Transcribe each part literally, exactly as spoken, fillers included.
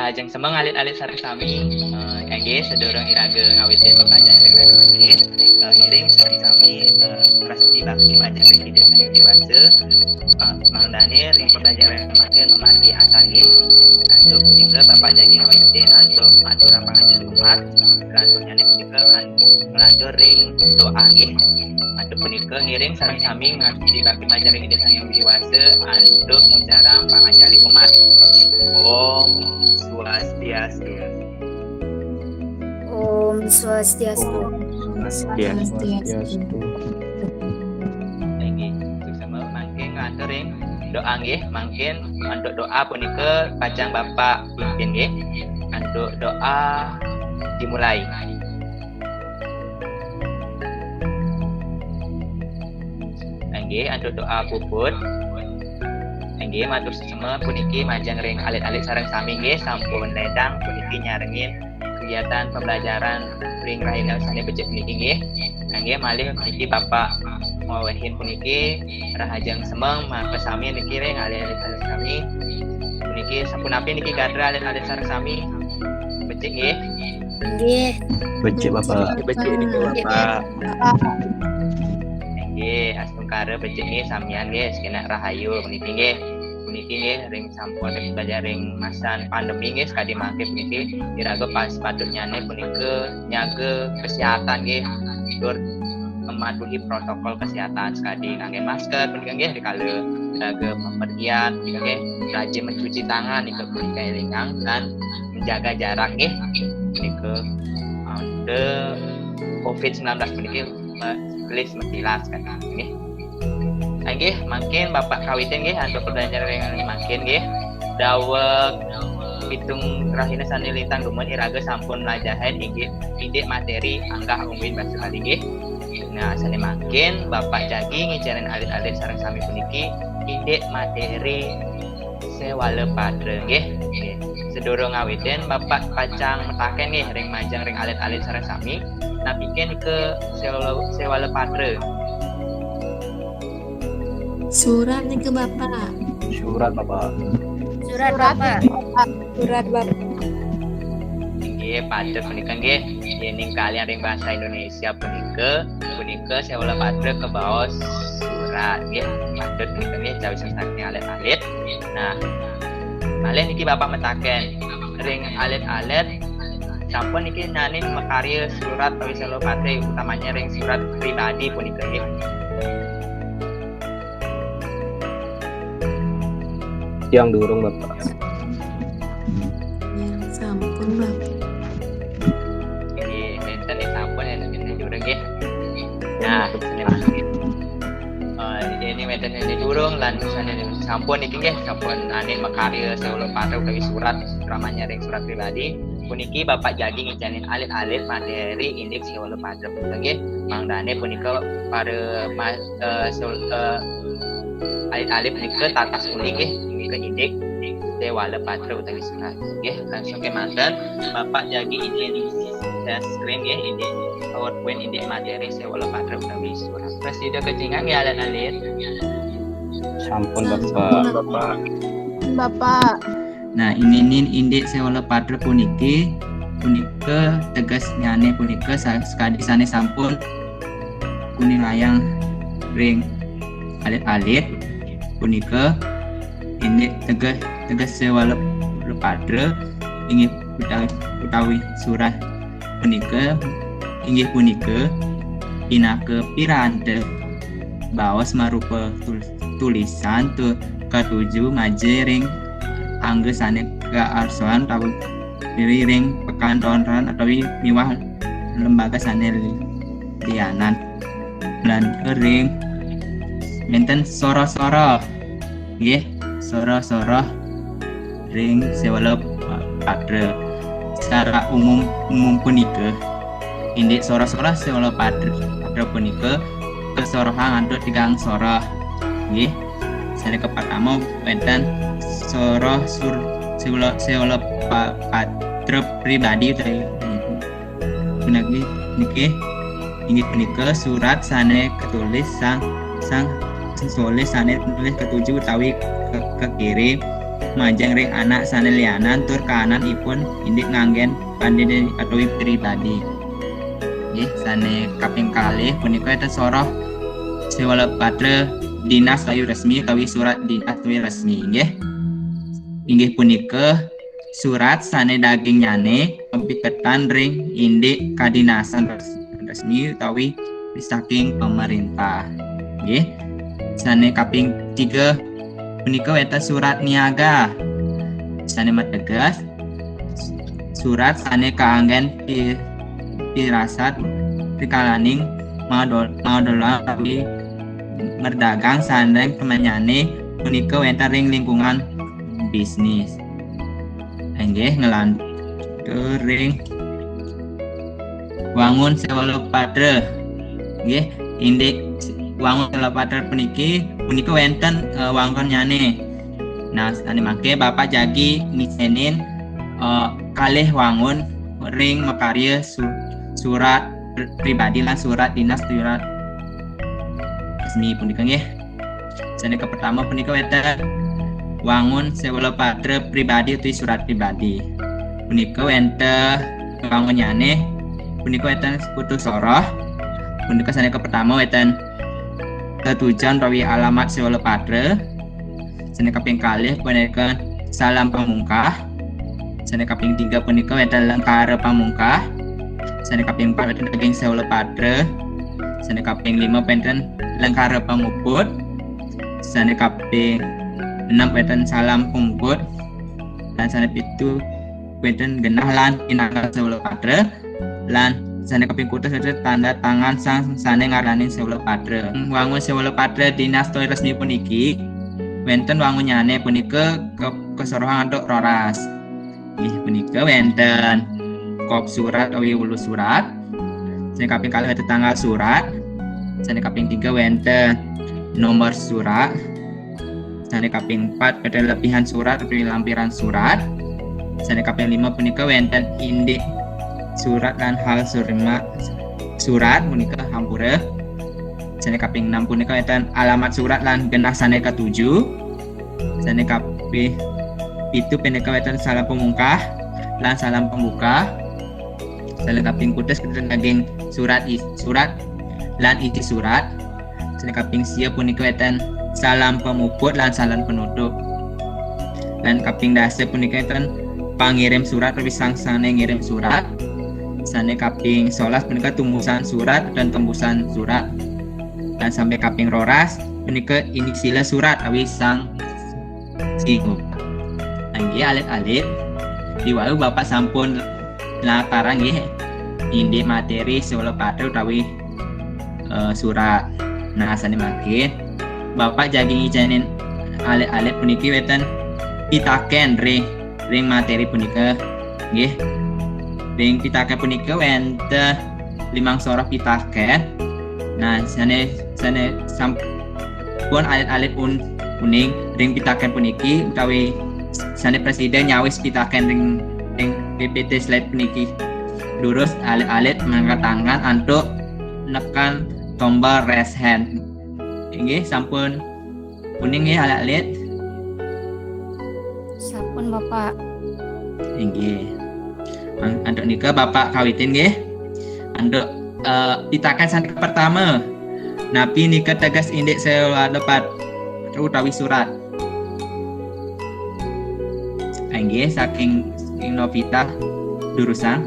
Rahajeng semeng alit-alit sareng sami. Eh, nggih, sedurung iraga ngawitin pembelajaran ring rahina mangkin, eh, ngiring sareng sami, eh, prasasti bakti majeng ring Ida Sang Hyang Widi Wasa. Eh, mangdane ring pembelajaran mangkin mamargi atur nggih. Antuk punika Bapak jagi ngawitin antuk aturang panganjali umat. Selanturnya punika ngan-, nglantur ring doa nggih. Antuk punika ngiring sareng sami ngabdi bakti majeng ring Ida Sang Hyang Widi Wasa antuk muncarang panganjali umat. Om Swastiastu. Om Swastiastu. Swastiastu. Inggih, suksma mangkin nglantur ring doa nggih, mangkin antuk doa punika pacang Bapak pimpin nggih. Antuk doa dimulai. Inggih, antuk doa puput. Inggih, matur suksma puniki majeng ring alit-alit sareng sami nggih, sampun ledang puniki nyarengin kegiatan pembelajaran ring rahina sane becik puniki nggih. Inggih, malih puniki Bapak mawehin puniki rahajeng semeng makasami niki ring alit-alit sareng sami. Puniki sapunapi niki gatra alit-alit sareng sami? Becik nggih. Nggih. Becik Bapak. Becik niki, Bapak. Inggih, astungkara becik nggih samian nggih, segenap rahayu puniki nggih. Puniki nggih ring sampun ring belajar ring masa pandemi nggih, sekadi mangke puniki iraga pas patutnyane punika nyaga kesehatan nggih. Tur mematuhi protokol kesehatan sekadi ngangge masker punika nggih, rikala iraga bepergian punika nggih, rajin mencuci tangan nika punika elingang dan menjaga jarak nggih. Punika, eh, covid sembilan belas puniki, eh, gelis metilas kan nggih. Inggih, mangkin Bapak kawitin nggih antuk pembelajaran ring mangkin nggih. Daweg pitung rahina sane lintang dumun iraga sampun mlajahin inggih indik materi anggah ungguh basa Bali nggih. Nah, sane mangkin Bapak jagi ngicanin alit-alit sareng sami puniki indik materi Sewala Patra nggih. Nggih. Sedurung ngawitin Bapak pacang mataken nggih ring majeng ring alit-alit sareng sami. Napiken nika Sewala, Sewala Patra? Surat nika, Bapak. Surat Bapak. Surat, Bapak. Surat, Bapak. Inggih, patut punika nggih. Yening kalian ring basa Indonesia punika, punika Sewala Patra kabaos surat nggih. Patut punika nggih cawisan saking alit-alit. Nah, malih niki Bapak mataken ring alit-alit sampun niki naenin makarya surat utawi Sewala Patra, utamanya ring surat pribadi punika nggih. Tiang durung Bapak. Ya, sampun, Bapak. Nggih, wenten nggih sampun ya, wenten durung nggih. Nah, ini mangkin. Eh, ini wenten ini durung lan sane sampun niki nggih, sampun naenin makarya Sewala Patra utawi surat, utamanya ring surat pribadi. Puniki Bapak jagi ngicanin alit-alit materi indik Sewala Patra punika nggih. Mangdane punika para ma-, eh, Sew-, eh, alit-alit punika tatas uli nggih, punika indik Sewala Patra utawi surat. Nggih, langsung kemanten Bapak jagi izin share screen nggih, indik PowerPoint indik materi Sewala Patra utawi surat. Prasida kacingang nggih alit-alit. Sampun Bapak. Bapak. Nah, ininin indik Sewala Patra puniki, punika tegesnyane punika sa-, sakadi sane sampun kuningayan ring alit-alit punika indik teges, teges Sewala Patra inggih utawi, utawi surat punika inggih punika pinaka piranti baos marupa tul-, tulisan tu-, katuju majeng ring angga sane kaarsan utawi diri ring perkantoran utawi miwah lembaga sane li-, lianan. Lan ring wenten soroh-soroh. Nggih, soroh-soroh ring Sewala Patra. Secara umum, umum punika, indik soroh-soroh Sewala Patra, Patra punika kasorohang antuk tigang soroh. Nggih, sane kapertama wenten soroh sur-, Sewala, Sewala Pa-, Patra pribadi utawi puniki niki inggih punika surat sane katulis sang, sang, sang tulis sane tulis katuju utawi ke-, kekiri majeng ring anak sane lianan tur kaananipun indik nganggen pandene utawi pribadi. Nggih, sane kaping kalih punika enten soroh sewala patra dinas utawi resmi utawi surat dinas utawi resmi, nggih. Inggih punika surat sane dagingnyane kapiketan ring indik kadinasan res-, resmi utawi saking pemerintah. Nggih. Sane kaping tiga punika wenten surat niaga. Sane mateges surat sane kaanggen pi-, pirasat rikalaning madol-, madolan utawi merdagang sareng temenyane punika wenten ring lingkungan bisnis. Inggih, nglantur ring wangun sewala patra. Nggih, indik wangun sewala patra puniki, punika wenten, eh, wangkonnyane. Nah, sane mangke Bapak jagi ngicenin, eh, kalih wangun ring makarya su-, surat pri-, pribadi lan surat dinas, surat resmi punika, nggih. Sane kapertama punika wenten wangun sewala patra pribadi utawi surat pribadi. Punika wenten wangunnyane, punika wenten putus soroh. Punika sane kapertama wenten tetujon utawi alamat sewala patra. Sane kaping kalih punika salam pamungkah. Sane kaping tiga punika wenten lengkara pamungkah. Sane kaping empat wenten daging sewala patra. Sane kaping lima wenten lengkara pamuput. Sane kaping enam wenten salam pamuput. Lan sane pitu wenten genah lan pinanggal sewala patra. Lan sane kaping kutus wenten tanda tangan sang sane ngaranin sewala patra. Wangun sewala patra dinas utawi resmi puniki wenten wangunnyane punika ke-, kasorohang antuk roras. Inggih punika wenten kop surat utawi wolu surat. Sane kaping kalih wenten tanggal surat. Sane kaping tiga wenten nomor surat. Sane kaping empat wenten lebihan surat utawi lampiran surat. Sane kaping lima punika wenten indik surat lan hal surima-, surat punika hampura. Sane kaping enam punika wenten alamat surat lan genah sane katuju. Sane kaping pitu punika wenten salam pamungkah lan salam pembuka. Sane kaping kutus wenten daging surat is-, surat lan isi surat. Sane kaping sia punika wenten salam pamuput lan salam penutup. Lan kaping dasa punika wenten pangirim surat utawi sang sane ngirim surat. Sane kaping solas punika tumusan surat dan tembusan surat. Lan sampai kaping roras punika inisila surat utawi sang singgung. Inggih alit-alit, diwau Bapak sampun latarang nggih indik materi sewala patra utawi, eh, surat. Nah, sane mangkin Bapak jagi ngicenin alit-alit puniki wenten pitaken ring, ring materi punika nggih. Ring pitaken punika wenten limang soroh pitaken. Nah, sane, sane sampun alit-alit un-, uning ring pitaken puniki utawi sane prasida nyawis pitaken ring, ring P P T slide puniki. Durus alit-alit mangkat tangan antuk neken tombol raise hand. Inggih, sampun uning nggih alit-alit? Sampun, Bapak. Inggih. An-, antuk nika Bapak kawitin nggih. Antuk, eh, pitaken sane pertama. Napi nika teges indik sewala patra utawi surat? Inggih, saking, saking Novita durusang.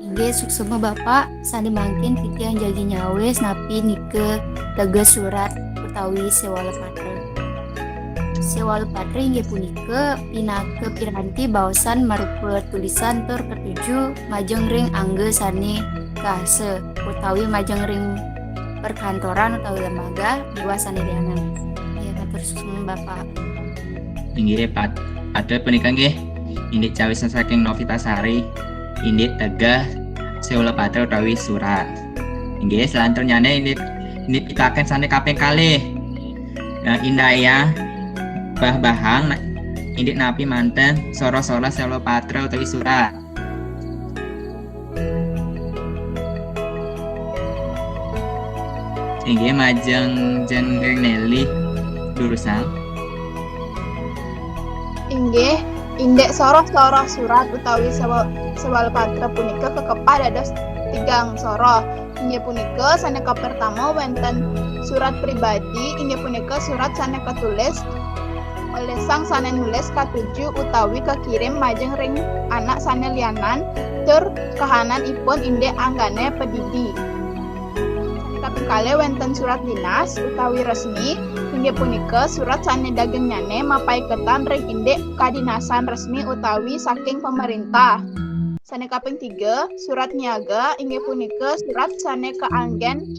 Inggih, suksma Bapak, sane mangkin titiang jagi nyawis napi nika teges surat utawi sewala patra. Sewala patra inggih punika pinaka piranti baosan marupa tulisan tur katuju majeng ring angga sane kaasa utawi majeng ring perkantoran utawi lembaga miwah sane lianan. Inggih, matur suksma Bapak. Inggih, pat-, patra punika nggih indik cawisan saking Novita Sari, indik teges sewala patra utawi surat. Inggih, salanturnyane indik, indik pitaken sane kaping kalih. Nah, indayang bahbahang na-, indik napi manten soroh-soroh sewala patra utawi surat. Inggih, majeng jeng ring Nelly durusang. Inggih, indik soroh-soroh surat utawi sewa-, sewalapatra punika kakepah dados tigang soroh. Inggih punika, sane kapertama wenten surat pribadi, inggih punika surat sane katulis olih sang sane nulis katuju utawi kakirim majeng ring anak sane lianan, tur kahananipun indik anggane padidi. Sane kaping kalih wenten surat dinas utawi resmi, inggih punika surat sane dagingnyane mapaiketan ring indik kadinasan resmi utawi saking pemerintah. Sane kaping tiga, surat niaga, inggih punika surat sane kaanggen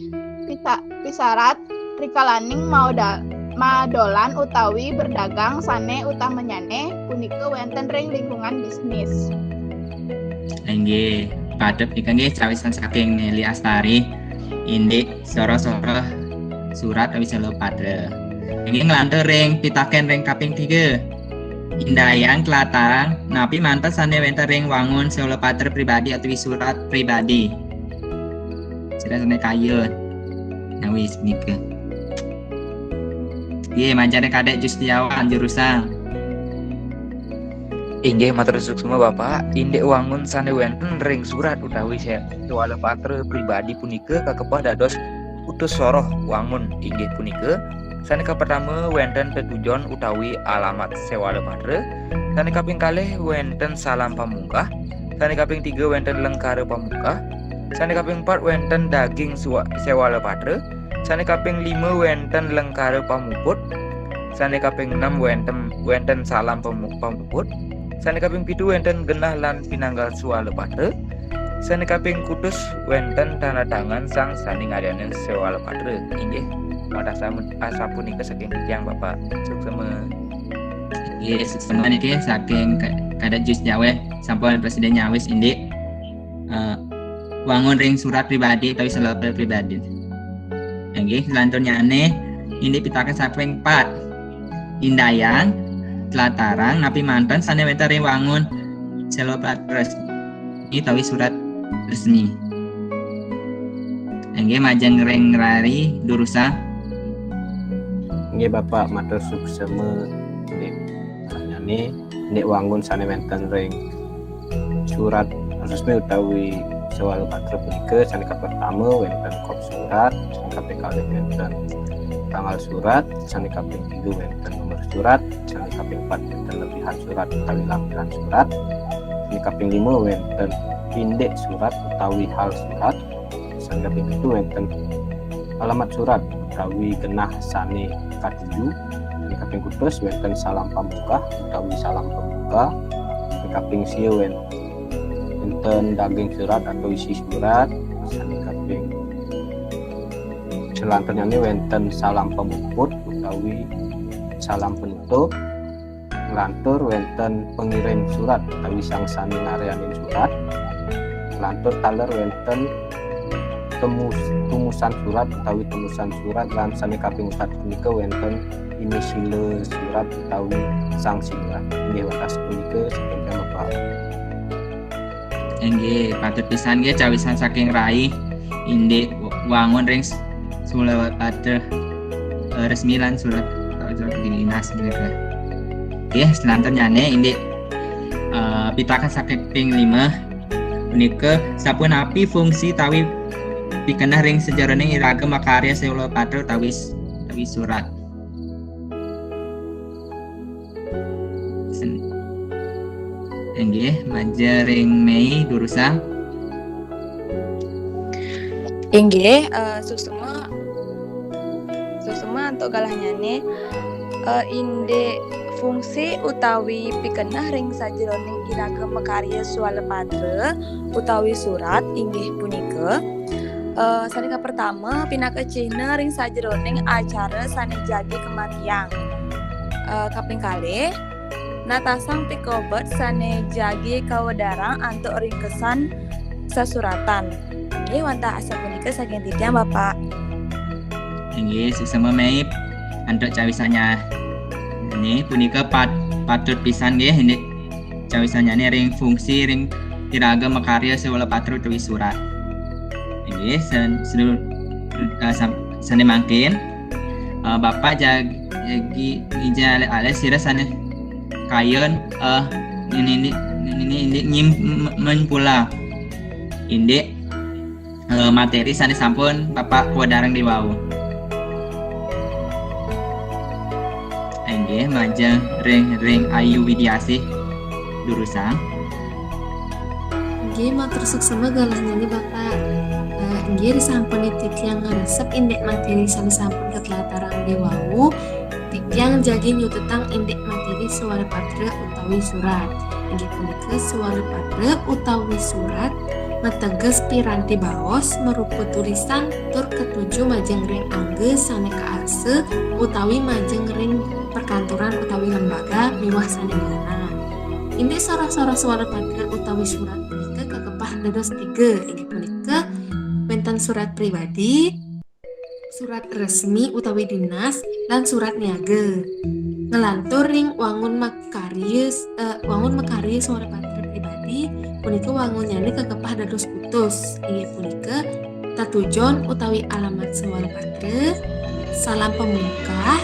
pisa-, pisarat rikalaning maoda-, madolan utawi berdagang sane utamanyane punika wenten ring lingkungan bisnis. Inggih, patut nika nggih cawisan saking Nelly Astari, indik soroh-soroh surat utawi sewalapatra. Inggih nglantur ring pitaken ring kaping tiga. Indayang tlatarang, napi manten sane wenten ring wangun sewalapatra pribadi utawi surat pribadi? Sira sane kayun. Nyawis nika. Nggih, majeng Kadek Justiawan, jurusan. Inggih matur suksma Bapak, indik wangun sane wenten ring surat utawi se-, sewalapatra pribadi punika kakepah dados kutus soroh wangun, inggih punika, sane kapertama wenten tetujon utawi alamat sewalapatra, sane kaping kalih wenten salam pamungkah, sane kaping tiga wenten lengkara pamungkah, sane kaping empat wenten daging suwa-, sewalapatra, sane kaping lima wenten lengkara pamuput, sane kaping enam wenten, wenten salam pamu-, pamuput, sane kaping pitu wenten genah lan pinanggal sewalapatra, sane kaping kutus wenten tanda tangan sang sane ngaryanin sewalapatra. Inggih, wantah sam-, asapunika saking titiang Bapak. Suksma. Nggih, suksma niki saking Ka-, Kadek Jus Jawe, sampun presiden nyawis indik, eh, wangun ring surat pribadi utawi sewalapatra pribadi. Inggih, selanturnyane indik pitaken saking pat. Indayang, tlatarang, napi manten sane wenten ring wangun sewalapatra utawi surat resmi? Inggih, majeng ring rari durusang. Inggih, Bapak, matur suksma. Inggih, pertanyaane, indik wangun sane wenten ring surat resmi utawi sewalapatra punika, sane kapertama wenten kop surat, sane kaping kalih wenten tanggal surat, sane kaping tiga wenten nomor surat, sane kaping empat wenten lebihan surat utawi lampiran surat, sane kaping lima wenten indik surat utawi hal surat, sane kaping pitu wenten alamat surat utawi genah sane katuju, sane kaping kutus wenten salam pamungkah utawi salam pambuka, sane kaping sia wen-, wenten daging surat atau isi surat, sane kaping selanturnyane wenten salam pamuput utawi salam penutup, nglantur wenten pengirim surat utawi sang sane ngaryanin surat, nglantur taler wenten temus-, tumusan surat utawi tumusan surat, lan sane kaping empat punika wenten inisila surat utawi sanksi surat. Inggih, wantah sapunika saking Bapak. Inggih, patut pisan nggih cawisan saking rai indik wangun ring sewalapatra, eh, resmi lan surat, surat dinas punika. Nggih, selanturnyane indik, eh, pitaken saking lima punika, sapunapi fungsi utawi pikeneh ring sajeroning iraga makarya sewalapatra utawi s-, utawi surat? Sen-, inggih, majeng ring Mei durusang. Inggih, eh, suksma, suksma antuk galahnyane, eh, indik fungsi utawi pikeneh ring sajeroning iraga makarya sewalapatra utawi surat inggih punika, eh, sane kapertama pinaka cihna ring sajeroning acara sane jagi kamargiang. Eh, kaping kalih, natasang pikobet sane jagi kawedarang antuk ringkesan sasuratan. Inggih, wantah asapunika saking titiang, Bapak. Inggih, suksma Mei antuk cawisannya. Inggih, punika pat-, patut pisan nggih, indik cawisannyane ring fungsi ring iraga makarya sewalapatra utawi surat. Inggih, sen-, selu-, eh, sam-, sane mangkin, eh, Bapak jag-, jagi ngija alih-alih sira sane kayun, eh, ini, ini, ini, ini, nyim-, m-, menyimpula. Indik, eh, materi sané sampun Bapak kawedarang déwau. Inggih, majeng ring, ring Ayu Widiasih durusang. Inggih, matur suksma galahnyané Bapak. Eh, inggih, sasampuné titiang ngresep indik materi sané sampun katlatarang déwau, titiang jagi nyutetang indik materi swara patra utawi surat. Inggih punika swara patra utawi surat mateges piranti baos marupa tulisan tur katuju majeng ring angga sané kaarsa utawi majeng ring perkantoran utawi lembaga miwah sané ngenah. Indik soroh-soroh swara patra utawi surat punika kakepah dados tiga, inggih punika wénten surat pribadi, surat resmi utawi dinas, lan surat niaga. Nglantur ring wangun makarya, eh, wangun makarya swara patra pribadi punika wangunnyané kakepah dados kutus, inggih punika tatujon utawi alamat swara patra, salam pamungkah,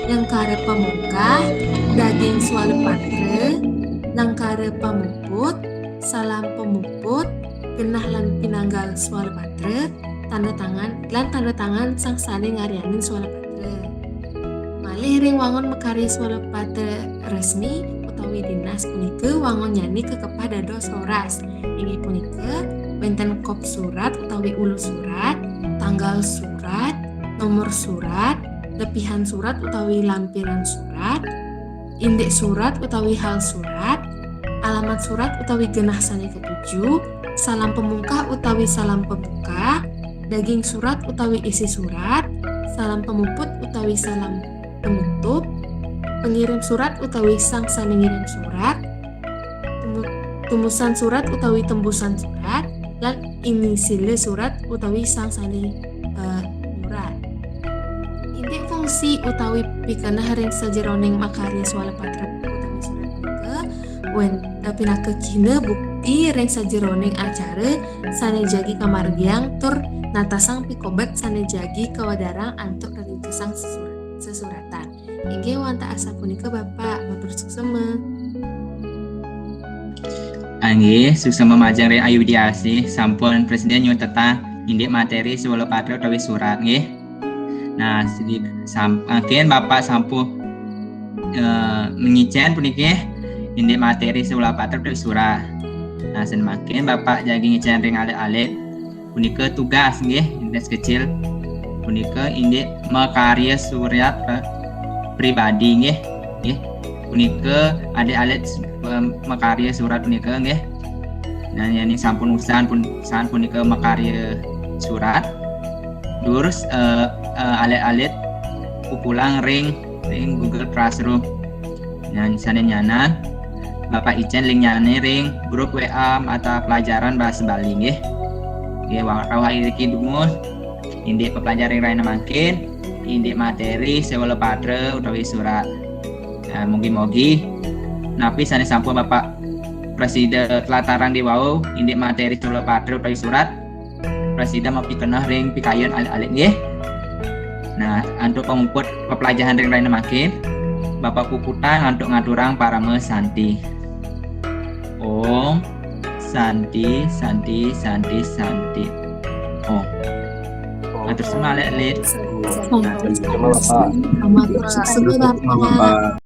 lengkara pamungkah, daging swara patra, lengkara pamuput, salam pamuput, genah lan pinanggal swara patra, tanda tangan, lan tanda tangan sang sané ngaryanin swara patra. Malih ring wangun makarya swara patra resmi utawi dinas punika wangunnyané kakepah dados roras. Inggih punika wénten kop surat utawi ulu surat, tanggal surat, nomor surat, lepihan surat utawi lampiran surat, indik surat utawi hal surat, alamat surat utawi genah sané katuju, salam pamungkah utawi salam pambuka, daging surat utawi isi surat, salam pamuput utawi salam penutup, pengirim surat utawi sang sané ngirim surat, temu-, tumusan surat utawi tembusan surat, lan inisila surat utawi sang sané, eh, nyurat. Indik fungsi utawi pikanah ring sajeroning makarya swara patra utawi surat punika, wén-, eh, pinaka cihna bukti ring sajeroning acara sané jagi kamargiang tur natasang pikobet sané jagi kawedarang antuk reringkesang sesurat-, sesuratan. Inggih wantah asapunika Bapak, matur suksma. Inggih, suksma majeng ring Ayu Widiasih, sampun prasida nyutetang indik materi swara patra utawi surat, nggih. Nah, sigi sam-, mangkin Bapak sampun, eh, ngicén puniki indik materi swara patra utawi surat. Nah, sané mangkin Bapak jagi ngicén ring alit-alit punika tugas nggih, tugas kecil. Punika indik makarya surat, eh, pribadi nggih. Nggih. Punika alit-alit, eh, makarya surat punika nggih. Nah, yén sampun usan pun, usan punika makarya surat. Durus, eh, eh, alit-alit pupulang ring, ring Google Classroom. Nah, sané nyanan, Bapak icén link-nyané ring grup W A mata pelajaran bahasa Bali nggih. Nggih, wa-, rauh iriki dumun indik pepelajahan ring rahina mangkin, indik materi swara patra utawi surat. Nah, mugi-mugi napi sané sampun Bapak prasida tlatarang déwau indik materi swara patra utawi surat, prasida mapikanah ring pikayun alit-alit nggih. Nah, antuk pamuput pepelajahan ring rahina mangkin, Bapak puputang antuk ngaturang parama santi. Om Santi, Santi, Santi, Santi. Om. Atur sembah alit-alit. Atur sembah, Bapak.